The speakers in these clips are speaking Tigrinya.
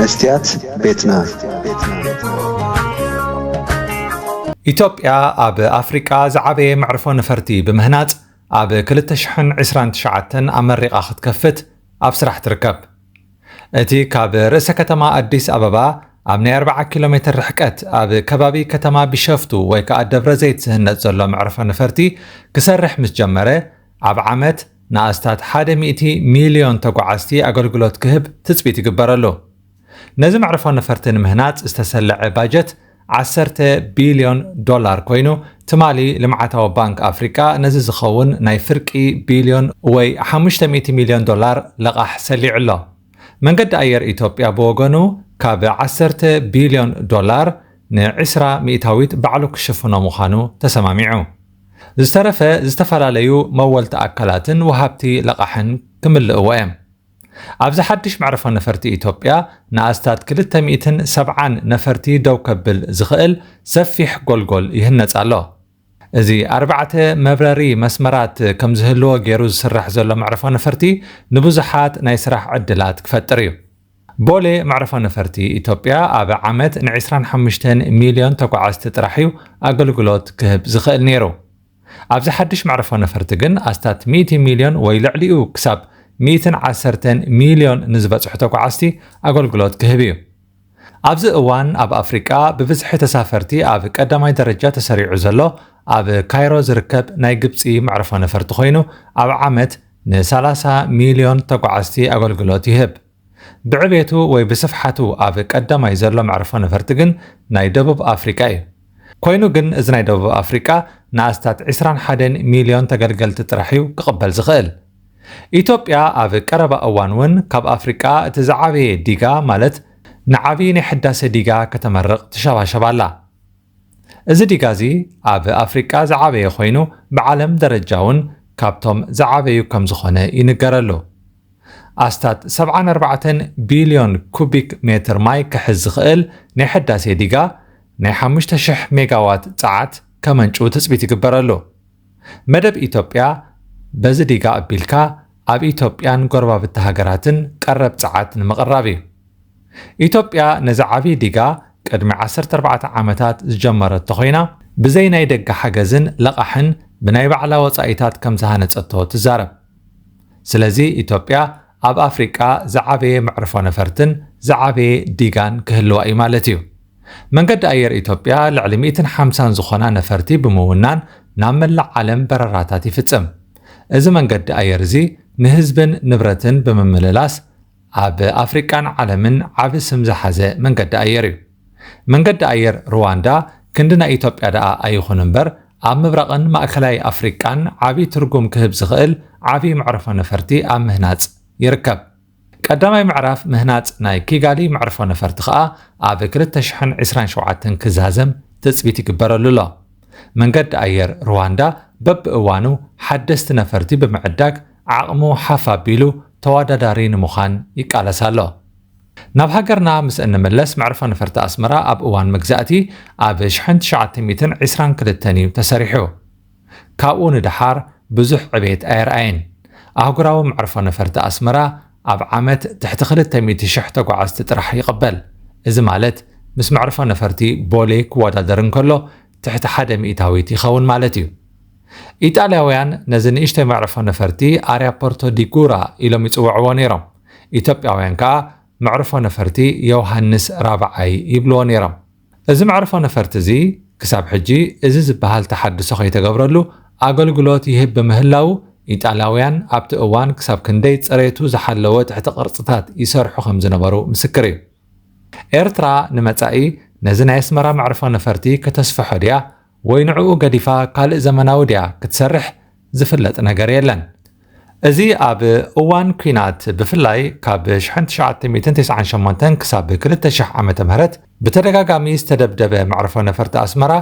መስትያት ቤትና። ኢትዮጵያ ኣብ ኣፍሪቃ ዝዓበየ መዕርፎ ነፈርቲ ብምህናጽ ኣብ ክልተ ሽሕን ዕስራን ትሽዓተን ኣመሪቓ ክትከፍት ኣብ ስራሕ ትርከብ። እቲ ካብ ርእሰ ከተማ ኣዲስ ኣበባ ኣብ ናይ ኣርብዓ ኪሎ ሜትር ርሕቀት ኣብ ከባቢ ከተማ ቢሸፍቱ ወይ ከዓ ደብረ ዘይት ዝህነጽ ዘሎ መዕርፎ ነፈርቲ ክሰርሕ ምስ ጀመረ ኣብ ዓመት ንኣስታት ሓደ ሚእቲ ሚልዮን ተጓዓዝቲ ኣገልግሎት ክህብ ትጽቢት ይግበረሉ። ነዚ መዕርፎ ነፈርቲ ንምህናጽ ዝተሰለዐ ባጀት ዓሰርተ ቢልዮን ዶላር ኮይኑ፣ ትማሊ ልምዓታዊ ባንክ ኣፍሪቃ ነዚ ዝኸውን ናይ ፍርቂ ቢልዮን ወይ ሓሙሽተ ሚእቲ ሚልዮን ዶላር ለቓሕ ሰሊዑ ኣሎ። መንገዲ ኣየር ኢትዮጵያ ብወገኑ ካብ ዓሰርተ ቢልዮን ዶላር ንዕስራ ሚእታዊት ባዕሉ ክሽፍኖ ምዃኑ ተሰማሚዑ። ዝተረፈ ዝተፈላለዩ መወልቲ ኣካላትን ወሃብቲ ለቓሕን ክምልእዎ እዮም። ኣብዚ ሓድሽ መዕርፎ ነፈርቲ ኢትዮጵያ ንኣስታት ክልተ ሚእትን ሰብዓን ነፈርቲ ደው ከብል ዝኽእል ሰፊሕ ጎልጎል ይህነጽ ኣሎ። እዚ ኣርባዕተ መብረሪ መስመራት ከም ዝህልዎ ገይሩ ዝስራሕ ዘሎ መዕርፎ ነፈርቲ ንብዙሓት ናይ ስራሕ ዕድላት ክፈጥር እዩ። ቦሌ መዕርፎ ነፈርቲ ኢትዮጵያ ኣብ ዓመት ን ዕስራን ሓሙሽተን ሚልዮን ተጓዓዝቲ ጥራሕ እዩ ኣገልግሎት ክህብ ዝኽእል ነይሩ። ኣብዚ ሓድሽ መዕርፎ ነፈርቲ ግን ኣስታት ሚእቲ ሚልዮን ወይ ልዕሊኡ ክሳብ ሚእትን ዓሰርተን ሚልዮን ንዝበጽሑ ተጓዓዝቲ ኣገልግሎት ክህብ እዩ። ኣብዚ እዋን ኣብ ኣፍሪቃ ብብዝሒ ተሳፈርቲ ኣብ ቀዳማይ ደረጃ ተሰሪዑ ዘሎ ኣብ ካይሮ ዝርከብ ናይ ግብጺ መዕርፎ ነፈርቲ ኮይኑ፣ ኣብ ዓመት ን ሰላሳ ሚልዮን ተጓዓዝቲ ኣገልግሎት ይህብ። ብዕቤቱ ወይ ብስፍሓቱ ኣብ ቀዳማይ ዘሎ መዕርፎ ነፈርቲ ግን ናይ ደቡብ ኣፍሪቃ እዩ። ኮይኑ ግን እዚ ናይ ደቡብ ኣፍሪቃ ንኣስታት ዕስራን ሓደን ሚልዮን ተገልገልቲ ጥራሕ እዩ ክቕበል ዝኽእል። ኢትዮጵያ ኣብ ቀረባ እዋን እውን ካብ ኣፍሪቃ እቲ ዝዓበየ ዲጋ ማለት ንዓብዪ ናይ ሕዳሰ ዲጋ ከተመርቕ ትሸባሸብ ኣላ። እዚ ዲጋ እዚ ኣብ ኣፍሪቃ ዝዓበየ ኮይኑ ብዓለም ደረጃ እውን ካብቶም ዝዓበዩ ከም ዝኾነ ይንገረሉ። ኣስታት ሰብዓን ኣርባዕተን ቢልዮን ኩቢክ ሜትር ማይ ክሕዝ ዝኽእል ናይ ሕዳሴ ዲጋ ናይ ሓሙሽተ ሽሕ ሜጋዋት ጸዓት ከመንጩ ትጽቢት ይግበረሉ። መደብ ኢትዮጵያ በዚ ዲጋ ኣቢልካ ኣብ ኢትዮጵያን ጎረባብቲ ሃገራትን ቀረብ ጸዓት ንምቕራብ እዩ። ኢትዮጵያ ነዚ ዓብዪ ዲጋ ቅድሚ ዓሰርተ ኣርባዕተ ዓመታት ዝጀመረቶ ኮይና፣ ብዘይ ናይ ደገ ሓገዝን ለቓሕን ብናይ ባዕላ ወጻኢታት ከም ዝሃነጸቶ ትዛረብ። ስለዚ ኢትዮጵያ ኣብ ኣፍሪቃ ዝዓበየ መዕርፎ ነፈርትን ዝዓበየ ዲጋን ክህልዋ እዩ ማለት እዩ። መንገዲ ኣየር ኢትዮጵያ ልዕሊ ሚእትን ሓምሳን ዝኾና ነፈርቲ ብምውናን ናብ መላእ ዓለም በረራታት ይፍጽም። እዚ መንገዲ ኣየር እዚ ንህዝብን ንብረትን ብምምልላስ ኣብ ኣፍሪቃን ዓለምን ዓቢ ስም ዝሓዘ መንገዲ ኣየር እዩ። መንገዲ ኣየር ሩዋንዳ ክንዲ ናይ ኢትዮጵያ ደኣ ኣይኹን እምበር፣ ኣብ ምብራቕን ማእከላይ ኣፍሪቃን ዓቢ ትርጉም ክህብ ዝኽእል ዓቢ መዕርፎ ነፈርቲ ኣብ ምህናጽ ይርከብ። ቀዳማይ ምዕራፍ ምህናጽ ናይ ኪጋሊ መዕርፎ ነፈርቲ ከኣ ኣብ ክልተ ሽሕን ዕስራን ሸውዓተን ክዛዘም ትጽቢት ይግበረሉ ኣሎ። መንገዲ ኣየር ሩዋንዳ በብእዋኑ ሓደስቲ ነፈርቲ ብምዕዳግ ዓቕሙ ሓፍ ኣቢሉ ተወዳዳሪ ንምዃን ይቃለስ ኣሎ። ናብ ሃገርና ምስ እንምለስ፣ መዕርፎ ነፈርቲ ኣስመራ ኣብ እዋን መግዛእቲ ኣብ ሽሕን ትሽዓተ ሚእትን ዕስራን ክልተን እዩ ተሰሪሑ። ካብኡ ንደሓር ብዙሕ ዕቤት ኣየርኣየን። ኣህጉራዊ መዕርፎ ነፈርቲ ኣስመራ ኣብ ዓመት ትሕቲ ክልተ ሚእቲ ሽሕ ተጓዓዝቲ ጥራሕ ይቕበል። እዚ ማለት ምስ መዕርፎ ነፈርቲ ቦሌ ክወዳደር እንከሎ ትሕቲ ሓደ ሚእታዊት ይኸውን ማለት እዩ። ኢጣልያውያን ነዚ ንእሽተይ መዕርፎ ነፈርቲ ኣርያፖርቶ ዲጉራ ኢሎም ይጽውዕዎ ነይሮም። ኢትዮጵያውያን ከኣ መዕርፎ ነፈርቲ ዮሃንስ ራብዓይ ይብልዎ ነይሮም። እዚ መዕርፎ ነፈርቲ እዚ ክሳብ ሕጂ እዚ ዝበሃል ተሓድሶ ከይተገብረሉ ኣገልግሎት ይህብ ብምህላዉ፣ ኢጣልያውያን ኣብቲ እዋን ክሳብ ክንደይ ጽሬቱ ዝሓለወ ትሕቲ ቅርጽታት ይሰርሑ ከም ዝነበሩ ምስክር እዩ። ኤርትራ ንመጻኢ ነዚ ናይ ኣስመራ መዕርፎ ነፈርቲ ከተስፍሖ ድያ ወይ ንዕኡ ገዲፋ ካልእ ዘመናዊ ድያ ክትሰርሕ ዝፍለጥ ነገር የለን። እዚ ኣብ እዋን ኲናት ብፍላይ ካብ ሽሕን ትሽዓተ ሚእትን ተስዓን ሸሞንተን ክሳብ ክልተ ሽሕ ዓመተ ምህረት ብተደጋጋሚ ዝተደብደበ መዕርፎ ነፈርቲ ኣስመራ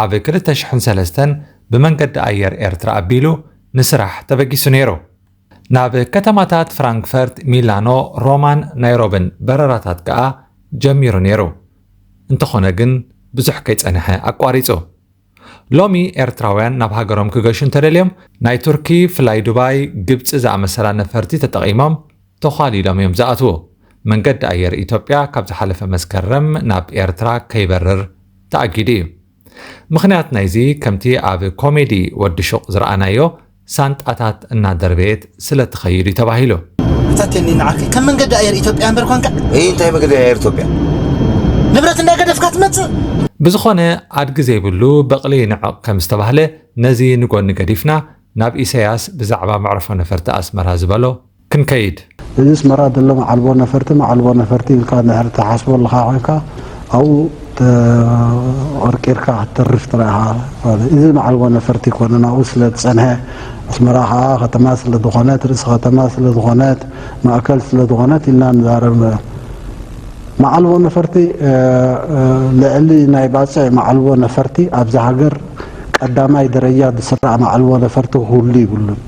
ኣብ ክልተ ሽሕን ሰለስተን ብመንገዲ ኣየር ኤርትራ ኣቢሉ ንስራሕ ተበጊሱ ነይሩ። ናብ ከተማታት ፍራንክፈርት፣ ሚላኖ፣ ሮማን ናይሮብን በረራታት ከኣ ጀሚሩ ነይሩ። እንተኾነ ግን ብዙሕ ከይጸንሐ ኣቋሪጹ። ሎሚ ኤርትራውያን ናብ ሃገሮም ክገሹ እንተደልዮም ናይ ቱርኪ፣ ፍላይ ዱባይ፣ ግብጺ ዝኣመሰላ ነፈርቲ ተጠቒሞም ተዃሊሎም እዮም ዝኣትዉ። መንገዲ ኣየር ኢትዮጵያ ካብ ዝሓለፈ መስከረም ናብ ኤርትራ ከይበርር ተኣጊዱ እዩ። ምኽንያት ናይዚ ከምቲ ኣብ ኮሜዲ ወዲ ሹቕ ዝረኣናዮ ሳንጣታት እናደርበየት ስለ ትኸይድ እዩ ተባሂሉ። እታ ቴኒ ንዓርከይ ከም መንገዲ ኣየር ኢትዮጵያ እምበር ኳንካ ይህ እንታይ መገዲ ኣየር ኢትዮጵያ ንብረት እንዳገደፍካ ትመጽእ። ብዝኾነ ኣድጊ ዘይብሉ በቕሊ ንዕቕ ከም ዝተባህለ ነዚ ንጎኒ ገዲፍና ናብ ኢሳያስ ብዛዕባ መዕርፎ ነፈርቲ ኣስመራ ዝበሎ ክንከይድ። እዚ ኣስመራ ዘሎ መዓልቦ ነፈርቲ መዓልቦ ነፈርቲ ኢልካ እንድሕር ትሓስቦ ኣለኻ ኮይንካ ኣብኡ ተቐርቂርካ ክትተርፍ ጥራይ ኢኻ ማለት። እዚ መዓልቦ ነፈርቲ ኣይኮነን ኣብኡ ስለ ዝጸንሐ ኣስመራ ከዓ ከተማ ስለ ዝኾነት ርእሲ ከተማ ስለ ዝኾነት ማእከል ስለ ዝኾነት ኢልና ንዛረብ ንብል። መዓልቦ ነፈርቲ ልዕሊ ናይ ባጽዕ መዓልቦ ነፈርቲ ኣብዛ ሃገር ቀዳማይ ደረጃ ዝስራዕ መዓልቦ ነፈርቲ ክህሉ ይብሉን።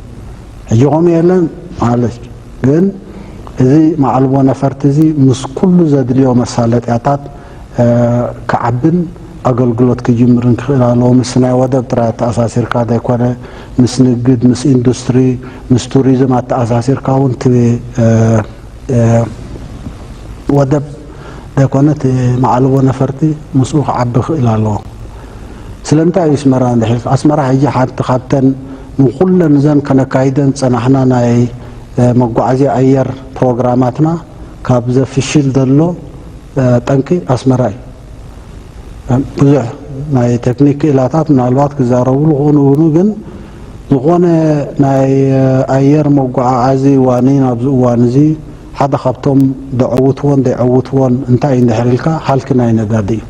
ሕጂ ከምኡ የለን ማለሽ ግን እዚ መዓልቦ ነፈርቲ እዚ ምስ ኩሉ ዘድልዮ መሳለጥያታት ክዓብን ኣገልግሎት ክጅምርን ክኽእል ኣለዎ። ምስ ናይ ወደብ ጥራይ ኣተኣሳሲርካ ዘይኮነ ምስ ንግድ፣ ምስ ኢንዱስትሪ፣ ምስ ቱሪዝም ኣተኣሳሲርካ እውን እቲ ወደብ ዘይኮነ እቲ መዓልቦ ነፈርቲ ምስኡ ክዓቢ ክኽእል ኣለዎ። ስለምንታይ እዩ ኣስመራ እንድሕር ኣስመራ ሕጂ ሓንቲ ካብተን ንኩለን እዘን ከነካይደን ዝፀናሕና ናይ መጓዓዝያ ኣየር ፕሮግራማትና ካብ ዘፍሽል ዘሎ ጠንቂ ኣስመራ እዩ። ብዙሕ ናይ ቴክኒክ ክኢላታት ምናልባት ክዛረብሉ ክኽእሉ ይኽእሉ ግን ዝኾነ ናይ ኣየር መጓዓዓዚ ዋኒን ኣብዚ እዋን እዚ ሓደ ካብቶም ዘዐውትዎን ዘይዐውትዎን እንታይ እዩ እንድሕር ኢልካ ሃልኪ ናይ ነዳዲ እዩ።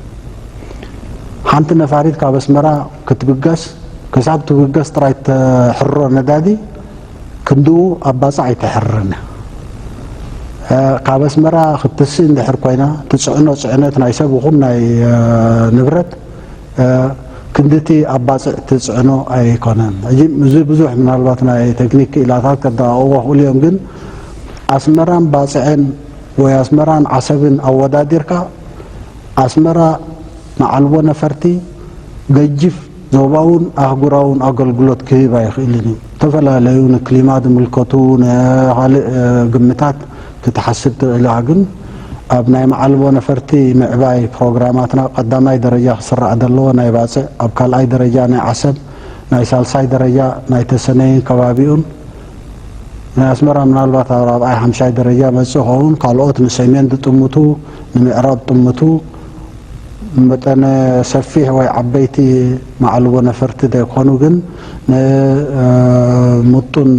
ሓንቲ ነፋሪት ካብ ኣስመራ ክትብገስ ክሳብ ትብገስ ጥራይ ተሕርሮ ነዳዲ ክንድኡ ኣብ ባፅዕ ኣይተሕርርን እያ። ካብ ኣስመራ ክትስእ እንድሕር ኮይና ትፅዕኖ ፅዕነት ናይ ሰብ ይኹን ናይ ንብረት ክንድቲ ኣብ ባፅዕ ትፅዕኖ ኣይኮነን። ሕጂ እዚ ብዙሕ ምናልባት ናይ ቴክኒክ ክኢላታት ከደቓቕዎ ይኽእሉ እዮም ግን ኣስመራን ባፅዕን ወይ ኣስመራን ዓሰብን ኣወዳዲርካ ኣስመራ መዓልቦ ነፈርቲ ገጅፍ ዞባውን ኣህጉራውን ኣገልግሎት ክህብ ኣይኽእልን እዩ። ዝተፈላለዩ ንክሊማ ዝምልከቱ ንኻልእ ግምታት ክትሓስብ ትኽእል ኢኻ ግን ኣብ ናይ መዓልቦ ነፈርቲ ምዕባይ ፕሮግራማትና ቀዳማይ ደረጃ ክስራዕ ዘለዎ ናይ ባፅዕ ኣብ ካልኣይ ደረጃ ናይ ዓሰብ ናይ ሳልሳይ ደረጃ ናይ ተሰነይን ከባቢኡን ናይ ኣስመራ ምናልባት ኣብ ራብዓይ ሓምሻይ ደረጃ መፅእ ኸውን ካልኦት ንሰሜን ዝጥምቱ ንምዕራብ ጥምቱ መጠነ ሰፊሕ ወይ ዓበይቲ መዓልቦ ነፈርቲ ዘይኮኑ ግን ንምጡን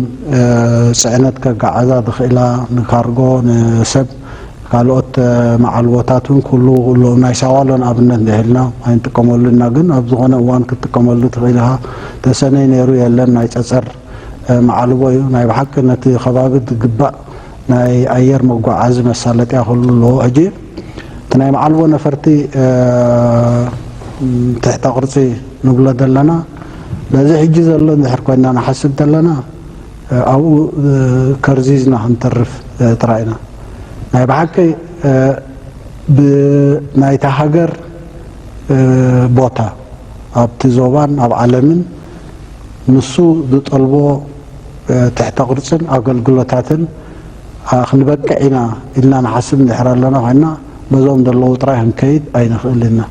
ፅዕነት ከጋዓዛ ዝኽእላ ንካርጎ ንሰብ ካልኦት መዓልቦታት እውን ክህልዉ ክህልዎም ናይ ሳዋ ሎ ንኣብነት እንድሕር ኢልና ኣይንጥቀመሉ ኢና ግን ኣብ ዝኾነ እዋን ክትጥቀመሉ ትኽእል ኢኻ ተሰነይ ነይሩ የለን ናይ ፀፀር መዓልቦ እዩ ናይ ብሓቂ ነቲ ከባቢ ዝግባእ ናይ ኣየር መጓዓዚ መሳለጥያ ክህሉ ኣለዎ ሕጂ እቲ ናይ መዓልቦ ነፈርቲ ትሕተ ቅርፂ ንብሎ ዘለና በዚ ሕጂ ዘሎ እንድሕር ኮይና ንሓስብ ዘለና ኣብኡ ከርዚዝና ክንተርፍ ጥራይ ኢና ናይ ብሓቂ ብናይታ ሃገር ቦታ ኣብቲ ዞባን ኣብ ዓለምን ንሱ ዝጠልቦ ትሕተ ቅርፅን ኣገልግሎታትን ክንበቅዕ ኢና ኢልና ንሓስብ እንድሕር ኣለና ኮይና በዞም ዘለዉ ጥራይ ክንከይድ ኣይንኽእል ኢና።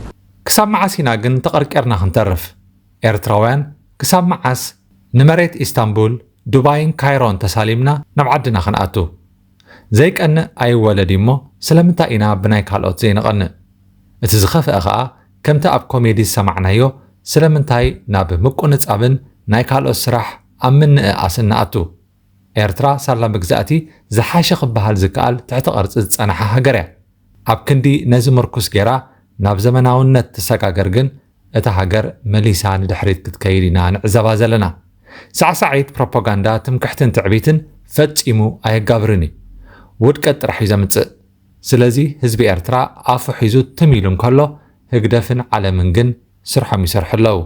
ክሳብ መዓስ ኢና ግን ተቐርቂርና ክንተርፍ? ኤርትራውያን ክሳብ መዓስ ንመሬት ኢስታንቡል፣ ዱባይን ካይሮን ተሳሊምና ናብ ዓድና ክንኣቱ? ዘይቀንእ ኣይወለድ እሞ ስለምንታይ ኢና ብናይ ካልኦት ዘይንቐንእ? እቲ ዝኸፍአ ኸኣ ከምቲ ኣብ ኮሜዲ ዝሰማዕናዮ ስለምንታይ ናብ ምቁንጻብን ናይ ካልኦት ስራሕ ኣብ ምንእኣስን ንኣቱ? ኤርትራ ሳላ መግዛእቲ ዝሓሸ ክበሃል ዝከኣል ትሕቲ ቅርጺ ዝጸንሓ ሃገር እያ። ኣብ ክንዲ ነዚ ምርኩስ ገይራ ናብ ዘመናውነት ትሰጋገር ግን እታ ሃገር መሊሳ ንድሕሪት ክትከይድ ኢና ንዕዘባ ዘለና። ሳዕሳዒት ፕሮፓጋንዳ ትምክሕትን ትዕቢትን ፈጺሙ ኣየጋብርን እዩ። ውድቀት ጥራሕ እዩ ዘምጽእ። ስለዚ ህዝቢ ኤርትራ ኣፉ ሒዙ ትም ኢሉ እንከሎ ህግደፍን ዓለምን ግን ስርሖም ይሰርሑ ኣለዉ።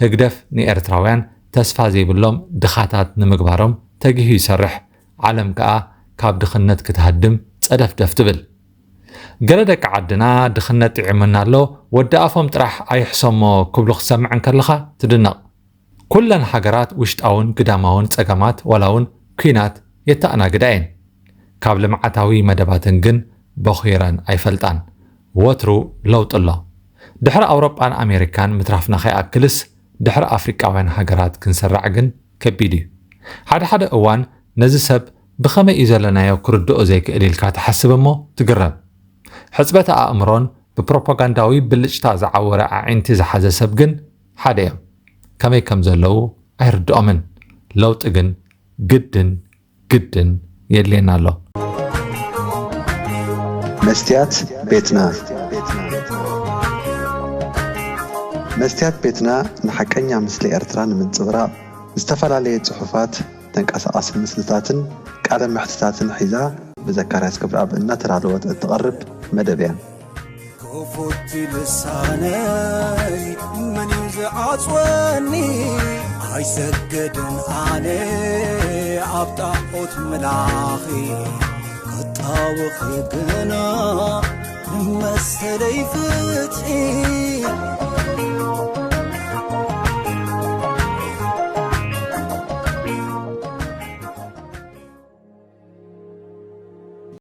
ህግደፍ ንኤርትራውያን ተስፋ ዘይብሎም ድኻታት ንምግባሮም ተጊሁ ይሰርሕ። ዓለም ከኣ ካብ ድኽነት ክትሃድም ጸደፍደፍ ትብል። ገለ ደቂ ዓድና ድኽነት ጥዒሙና ኣሎ፣ ወዲ ኣፎም ጥራሕ ኣይሕሰሞ ክብሉ ክትሰምዕ እንከለኻ ትድነቕ። ኩለን ሃገራት ውሽጣውን ግዳማውን ጸገማት ዋላ እውን ኲናት የተኣናግዳ እየን። ካብ ልምዓታዊ መደባተን ግን በኺረን ኣይፈልጣን። ወትሩ ለውጢ ኣሎ። ድሕሪ ኣውሮጳን ኣሜሪካን ምትራፍና ከይኣክልስ ድሕሪ ኣፍሪቃውያን ሃገራት ክንሰራዕ ግን ከቢድ እዩ። ሓደ ሓደ እዋን ነዚ ሰብ ብኸመይ እዩ ዘለናዮ ክርድኦ ዘይክእል ኢልካ ትሓስብ እሞ ትግረም። ሕጽበተ ኣእምሮን ብፕሮፓጋንዳዊ ብልጭታ ዝዓወረ ኣዒንቲ ዝሓዘ ሰብ ግን ሓደ እዮም። ከመይ ከም ዘለዉ ኣይርድኦምን። ለውጢ ግን ግድን ግድን የድልየና ኣሎ። መስትያት ቤትና። መስትያት ቤትና ንሓቀኛ ምስሊ ኤርትራ ንምንጽብራቕ ዝተፈላለየ ጽሑፋት፣ ተንቀሳቓሲ ምስልታትን ቃለ መሕትታትን ሒዛ ብዘካርያስ ገብረኣብ እናተዳለወት እትቐርብ መደብ እያ። ክፉት ልሳነይ መን እዩ ዝዓጽወኒ? ኣይሰግድን ኣነ ኣብ ጣዖት ምላኺ፣ ክጣወኺ ግና መሰለይ ፍትሒ።